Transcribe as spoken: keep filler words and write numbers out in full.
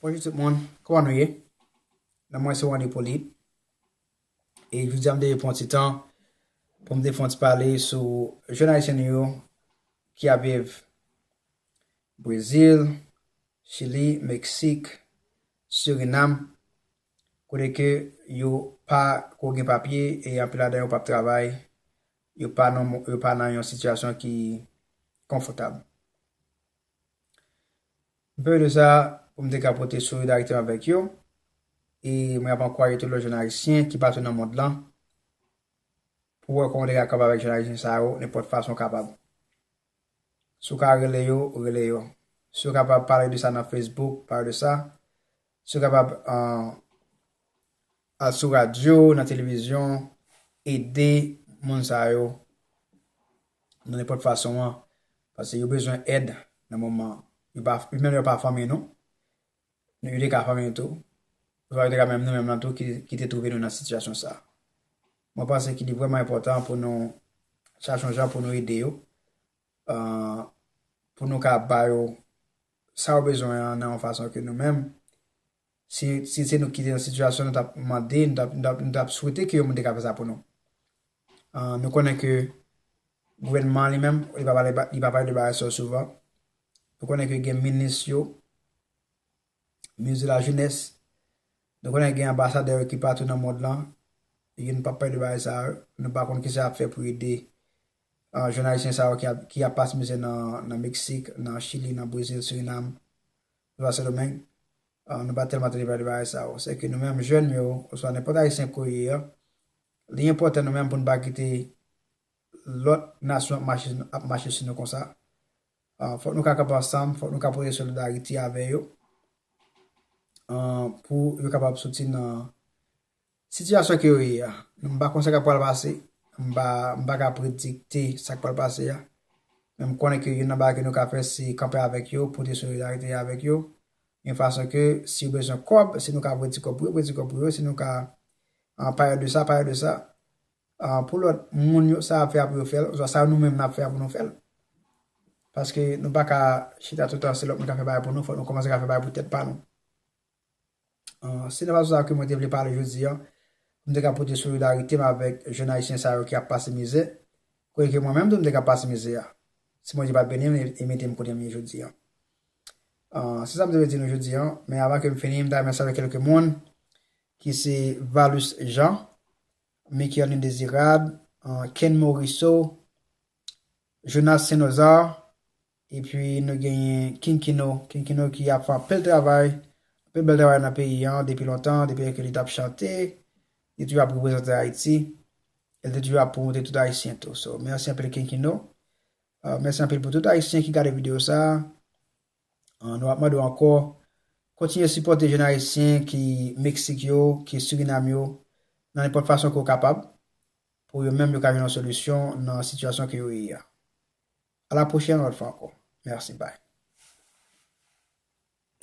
Bonjou tout moun, kòman nou ye? Non mwen se Wandy Polit. E jodi a m te vin pran ti tan pou m te fè yon ti pale sou jèn ayisyen nou yo ki ap viv Brezil, Chili, Meksik, Sirinam, kote ke yo pa ko gen papye e anpil ladan yo p ap travay, yo pa nan, yo pa nan yon sitiyasyon ki konfòtab. M fè de sa pou m te ka pote solidarite avèk yo. E mwen ap ankouraje tout lòt jèn ayisyen ki patou nan mond lan pou wè kòman w te ka kanpe avèk jèn ayisyen sa yo nenpòt fason w kapab. Si w ka rele yo, rele yo. Si w kapab pale de sa nan Facebook, pale de sa. Si w kapab, ah, al sou radyo, nan televizyon, ede moun sa yo nan nenpòt fason an. Paske yo bezwen èd nan moman an. Yo pa, menm yo pa fanmi nou. Yo te ka fanmi nou tou. Oswa yo te ka menm nou menm nan tou ki, ki te twouve nou nan sitiyasyon sa a. Mwen panse ki li vrèman enpòtan pou nou chache yon jan pou nou ede yo. Ah, pou nou ka ba yo sa yo bezwen an nan yon fason ke nou menm, si, si se nou ki te nan sitiyasyon, nou t ap mande, nou t ap, nou t ap, nou t ap swete ke yon moun te ka fè sa pou nou. Ah, nou konnen ke gouvènman an li menm, li pa pale, li pa pale de bagay sa yo souvan. Nou konnen ke gen minis yo, minis de la jenès. Nou konnen gen anbasadè yo ki patou nan mond lan. Youn p ap pale de bagay sa yo. Nou pa konn kisa y ap fè pou ede, ah, jèn ayisyen sa yo ki ap, ki ap pase mizè nan, nan Meksik, nan Chili, nan Brezil, Sirinam, Sendomeng. Ah, nou pa tèlman tande pale de bagay sa yo. Se ke nou menm jèn yo, oswa nenpòt ayisyen ke w ye a, li enpòtan nou menm pou n pa kite lòt nasyon ap mache, ap mache sou nou konsa. Ah, fòk nou ka kanpe ansanm, fòk nou ka pote solidarite avè yo, ah, pou yo kapab soti nan sitiyasyon ke yo ye a. M pa konn sa k ap pral pase, m pa, m pa ka predikte sa k pral pase a. Men m konnen ke youn nan bagay ke nou ka fè, se kanpe avèk yo, pote solidarite avèk yo. Yon fason ke si yo bezwen kòb, si nou ka voye ti kòb pou yo, voye ti kòb pou yo, si nou ka, ah, pale de sa, pale de sa. Ah, pou lòt moun yo, sa y ap fè a pou yo fè l, oswa sa nou menm n ap fè a pou nou fè l. Paske nou pa ka chita toutan se lòt moun ka fè bagay pou nou, fòk nou kòmanse ka fè bagay pou tèt pa nou. Ah, se nan fason sa ke mwen te vle pale jodi a, pou m te ka pote solidarite m avèk jèn ayisyen sa yo ki ap pase mizè, kote ke mwen menm tou m te ka pase mizè a. Si Bondye pa t beni m e, e mete m kote m ye jodi a. Ah, se sa m te vle di nou jodi a, men avan ke m fini, m ta renmen salye kèlke moun, ki se Valus Jean, Mickey André Désirable, ah, Ken Morisseau, Jonas Saint-Nazaire, epi nou genyen King Kino, King Kino ki ap fè anpil travay, anpil bèl travay nan peyi an depi lontan, depi ke li t ap chante, li toujou ap reprezante Ayiti, e li te toujou ap pwomote tout Ayisyen tou. So, mèsi anpil King Kino. Ah, mèsi anpil pou tout Ayisyen ki gade videyo sa a. Ah, nou ap mande w ankò, kontinye sipòte jèn ayisyen ki Meksik yo, ki Sirinam yo, nan nenpòt fason ke w kapab, pou yo menm yo ka jwenn yon solisyon nan sitiyasyon ke yo ye a. A la pwochèn, yon lòt fwa ankò. Mèsi, bye.